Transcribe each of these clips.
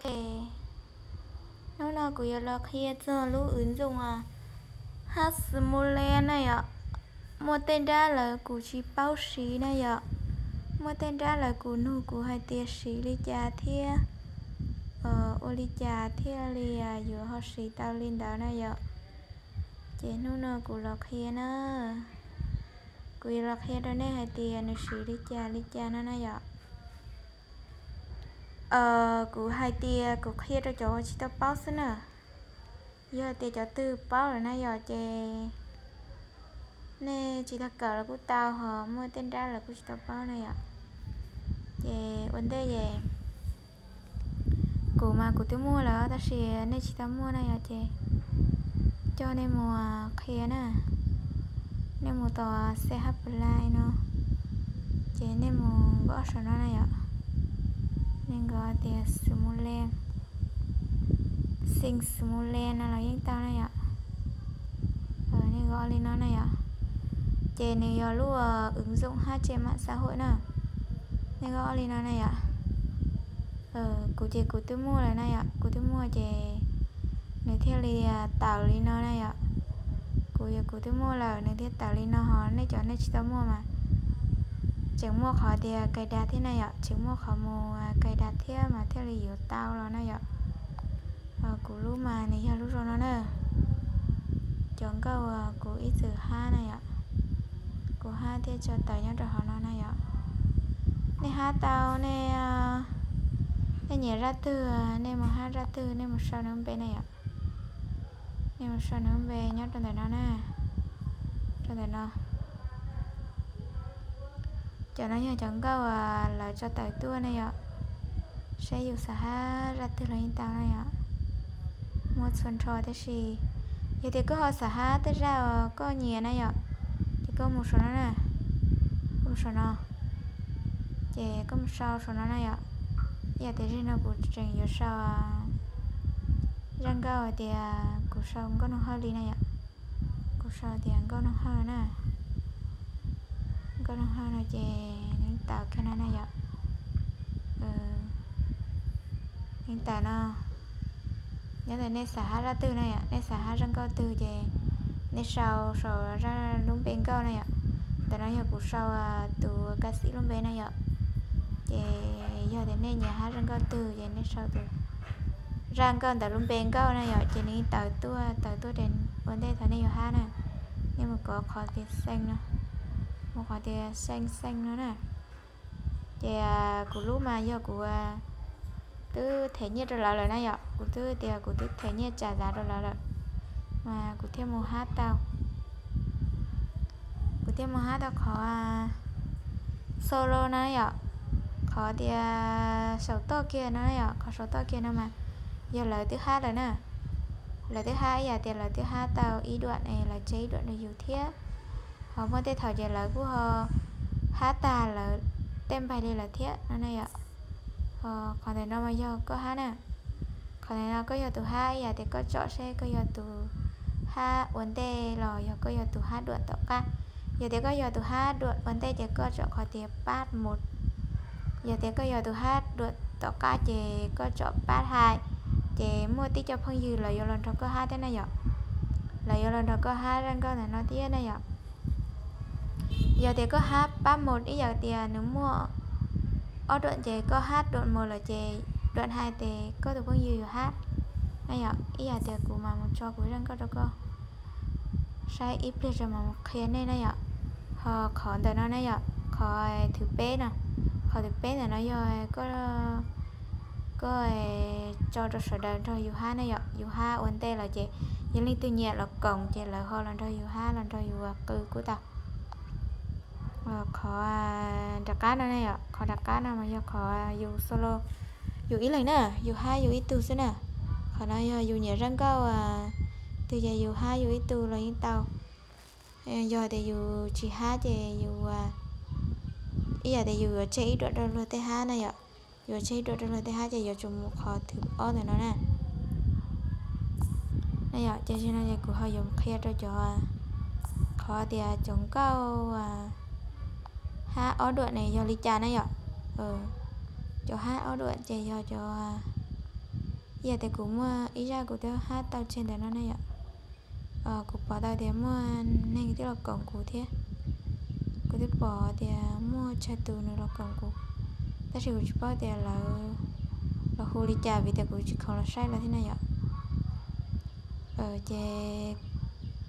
Hnub no kuv yuav los qhia txog lub wv ntxooj hab xws mus le na yom. Muaj tej nrab lawv kuv tsis paub siv na yom. Muaj tej nrab lawv kuv nug kuv hais tias siv li cas thiab ua li cas thiaj li yuav ho siv tau li ntawd na yom. Ces hnub no kuv los qhia na, kuv yuav los qhia rau nej hais tias nws siv li cas li cas no na yom. Kuv hais tias kuv qhia rau cov uas tsis tau paub xwb na. Yog tias cov twg paub lawm na yom ces nej tsis tau kawm los kuj tau, ho muaj tej nrab lawv kuj tsis tau paub na yom. Ces ua ntej es kuv mas kuv twb muaj lawm tab sis nej tsis tau muaj na yom ces coj nej mus qhia na. Nej mus tom C H Play no, ces nej mus nkaus saum no na yom. Nej nkaus tias xws mus le, xeev xws mus le no los yeej tau na yom. Nej nkaus li no na yom. Ces nws yog lub wv ntxooj hab tse mam xab hawj na. Nej nkaus li no na yom. Kuv ces kuv twb muaj lawm na yom, kuv twb muaj ces nws thiaj li tawm li no na yom. Kuv yog kuv twb muaj lawm nws thiaj tawm li no, ho nej cov nej tsis tau muaj mas tseem muaj qhov tias kais dag thiab na yom, tseem muaj qhov mus kais dag thiab mas thiaj li yuav tau los na yom. Kuv lub mas nws yog lub zoo no na. Cov nkauj uas kuv ib txwm hab na yom, kuv hab thiab tso tawm nyob rau hauv no na yom. Nej hab tau, nej, nej nyiam zaj twg nej mus hab zaj twg, nej mus sau nws lub npe na yom. Nej mus sau nws lub npe nyob rau ntawm no na, rau ntawm no. Cov no yog cov nkauj uas lawv tso tawm tuaj na yom. Saib yus xav hab zaj twg los yeej tau na yom. Muaj txhua nrho tab sis yog tias koj ho xav hab tej zaj uas koj nyiam na yom, ces koj mus saum no na, koj mus saum no, ces koj mus sau saum no na yom. Ib yam tias zaj no kuv tseem yuav sau zaj nkauj hais tias kuv sau nkauj Nuj Hawj li na yom. Kuv sau tias nkauj Nuj Hawj na. Nkauj Nuj Hawj no ces nws tawm kiag no na yom. Nws tawm no. Nyob ntawm nej xav hab zaj twg na yom, nej xav hab zaj nkauj twg ces nej sau saum zaj lub npe nkauj na yom. Ntawm no yog kuv sau tus ka xib lub npe na yom. Ces yog tias nej nyiam hab zaj nkauj twg ces nej sau tus, zaj nkauj ntawd lub npe nkauj na yom, ces nws tawm tuaj, tawm tuaj ua ntej thaum nej yuav hab na. Nej mus kov qhov tias xeev no, mus qhov tias xeev xeev no na. Ces kuv lub mas yog kuv twb them nyiaj rau lawv lawm na yom, kuv twb tias kuv twb them nyiaj tsam zav rau lawv lawm, mas kuv thiaj mus hab tau. Kuv thiaj mus hab tau qhov solo no yom, qhov tias saum toj kiag no yom, qhov saum toj kiag no mas yog lawv twb hab lawm na. Lawv twb hab ib yam tias lawv twb hab tau ib duam es lawv tseg ib duam rau yus thiab. Ho muaj tej thaum ces lawv kuj ho hab tag lawv tej npaig li lawm thiab no na yom. Ho qhov ntawm no mas yog koj hab na. Qhov ntawm no koj yog tus hab ib yam tias koj tsom seb koj yog tus hab ua ntej los yog koj yog tus hab duam tom qab. Yog tias koj yog tus hab duam ua ntej ces koj tsom qhov tias pab mus. Yog tias koj yog tus hab duam tom qab ces koj tsom pab hais. Ces muaj tib co phooj ywg lawv yuav los nrog koj hab thiab na yom. Lawv yuav los nrog koj hab zaj nkauj ntawm no thiab na yom. Yog tias koj hab pab mus ib yam tias nws muaj ob duam ces koj hab duam mus lawm ces duam hais ces koj tus phooj ywg yuav hab na yom. Ib yam tias kuv mas mus tso kuv zaj nkauj rau koj saib ib pliag tso mas mus qhia nej na yom. Ho qhov ntawm no na yom, qhov thwv peb no, qhov thwv peb ntawm no yog koj tso rau sawv daws nrog yus hab na yom. Yus hab ua ntej los ces yog leej twg nyiam los koom ces lawv ho los nrog yus hab los nrog yus qw kuj tau. Qhov nram qab no na yom, qhov nram qab no mas yog qhov yus solo, yus ib leeg na, yus hab yus ib tug xwb na. Qhov no yog yus nyiam zaj nkauj twg ces yus hab yus ib tug los yeej tau. Yog tias yus tsis hab ces yus, ib yam tias yus yuav tseg ib duam rau luag tej hab na yom. Yuav tseg ib duam rau luag tej hab ces yuav tsum mus qhov thwv ob ntawm no na. Na yom, ces zaum no ces kuv ho yuav qhia rau cov, qhov tias cov nkauj hab ob duam ne yog li cas na yom. Cov hab ob duam ces yog cov Ib yam tias kuv muaj ib zaj kuv twb hab tau tseg ntawm no ne yom. Kuv pom tau tias muaj neeg twb los koom kuv thiab. Kuv twb pom tias muaj tsawg tus nws los koom kuv, tab sis kuv tsis paub tias lawv los hu li cas vim tias kuv tsis khoom los saib lawv thiab na yom. Ces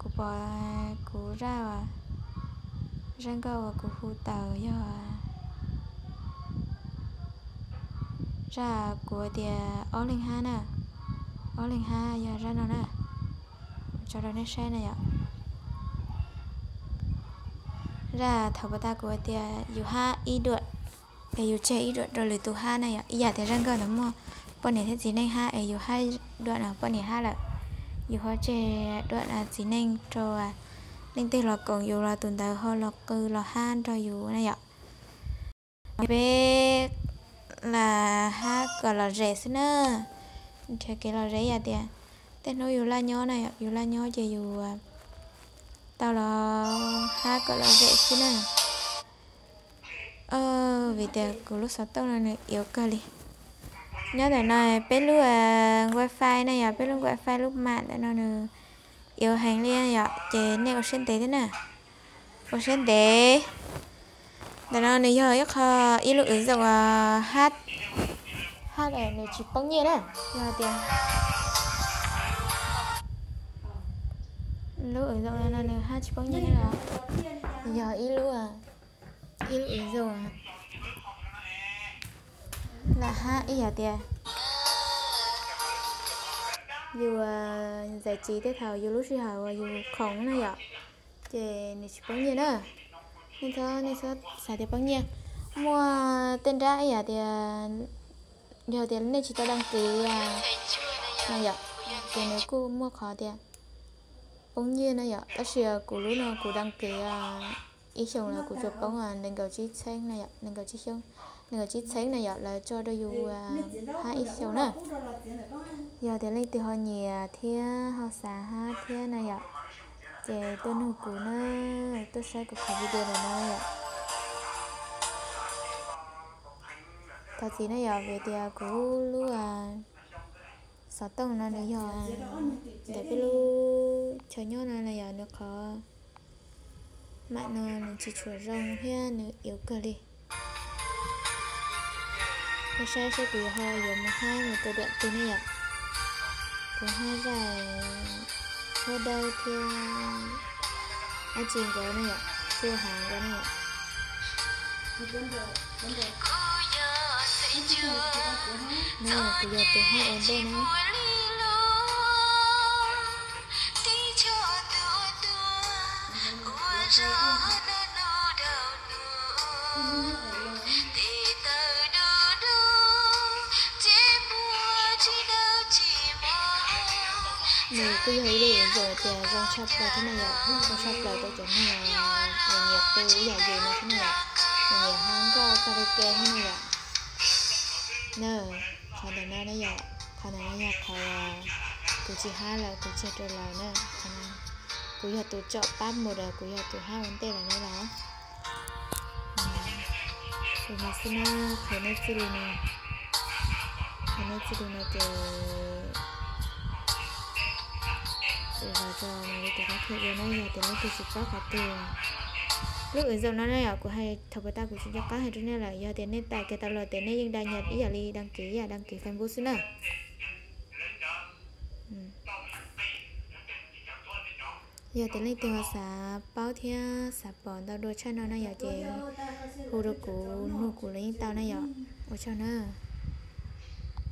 kuv pom kuv zaj, zaj nkauj uas kuv hu tawm yog zaj kuv tias ob leeg hab na, ob leeg hab yog zaj no na, tso rau nej saib na yom. Zaj thaum puag ta kuv tias yus hab ib duam, es yus tseg ib duam rau lwm tus hab na yom. Ib yam tias zaj nkauj ntawd muaj poj niam thiab txiv neej hab es yus hab duam no poj niam hab lawm, yus ho tseg duam txiv neej rau leej twg los koom yus los tus ntawd ho los qw los hab nrog yus na yom. Peb lam hab kom lom zem xwb na, nrhiav kev lom zem ib yam tias tej hnub yus laj nyob na, yus laj nyob ces yus tau los hab kom lom zem xwb na. Vim tias kuv lub xov tooj no nws yuav kawg li. Nyob ntawm no peb lub wifi na yom, peb lub wifi lub mam ntawm no nws yuav heev li yom, ces nej ua siab ntev thiab na, ua siab ntev. Ntawm no nws yog ib qho, ib lub wv zoom hab, hab nws tsis poob nyiaj na, yog tias lub wv zoom no nws hab tsis poob nyiaj na, yog ib lub, ib lub wv zoom lam hab ib yam tias yus zais tsis tej thaum yus lub sij hawm uas yus khoom na yom, ces nws tsis poob nyiaj na. Nej txhob, nej txhob xav tias poob nyiaj. Muaj tej nrab ib yam tias, yog tias nej tsis tau đăng ký no yom, ces nws kuj muaj qhov tias poob nyiaj na yom, tab sis kuv lub no kuv đăng ký ib xyoos los kuv tsuas poob nees nkaum tsib txheeb na yom, nees nkaum tsib xyoo, nees nkaum tsib txheeb na yom, lawv tso rau yus hab ib xyoos na. Yog tias leej twg ho nyiam thiab ho xav hab thiab na yom, ces tuaj nug kuv na, tuaj saib kuv qhov video ntawm no yom. Thov txim na yom, vim tias kuv lub xov tooj no nws yog ntawm peb lub chaw nyob no na yom, nws qhov mam no nws tsis tshua zoo thiab nws yuav kawg li. Koj saib saib kuv yuav ho yuav mus hab mus tua duam twg ne yom. Kuv hab zaj huab dawb thiab dab tsi nkawd ne yom, txuj hav nkawd ne yom. No kuv yog tus hab ua ntej na. Nws kuj yog ib lub wv zoom tias zoo tshaj plaws thiab na yom, zoo tshaj plaws rau cov neeg uas nyiam qw ib yam yus no thiab na yom, nyiam hab nkauj karaoke thiab na yom. Na, qhov ntawm no na yom, qhov ntawm no yog qhov kuv tsis hab lawm, kuv tseg rau lawv na. Qhov no kuv yog tus tsom pab mus lawm, kuv yog tus hab ua ntej lawm na los. Tus no xwb na, qhia nej txij li no, qhia nej txij li no ces ua tso no li tus qab qhia ua na, yog tias leej twg tsis paub qhov twg. Lub wv zoom no na yom, kuv hais thaum puag ta kuv tsis nco qab hais rau nej lawm, yog tias nej tais kiag tau los tias nej yeej đăng nhập ib yam li đăng ký ib yam đăng ký Facebook xwb na. Yog tias leej twg ho xav paub thiab xav pom ntau dua tshaj no na yom ces hu rau kuv, nug kuv los yeej tau na yom. Ua tsaug na.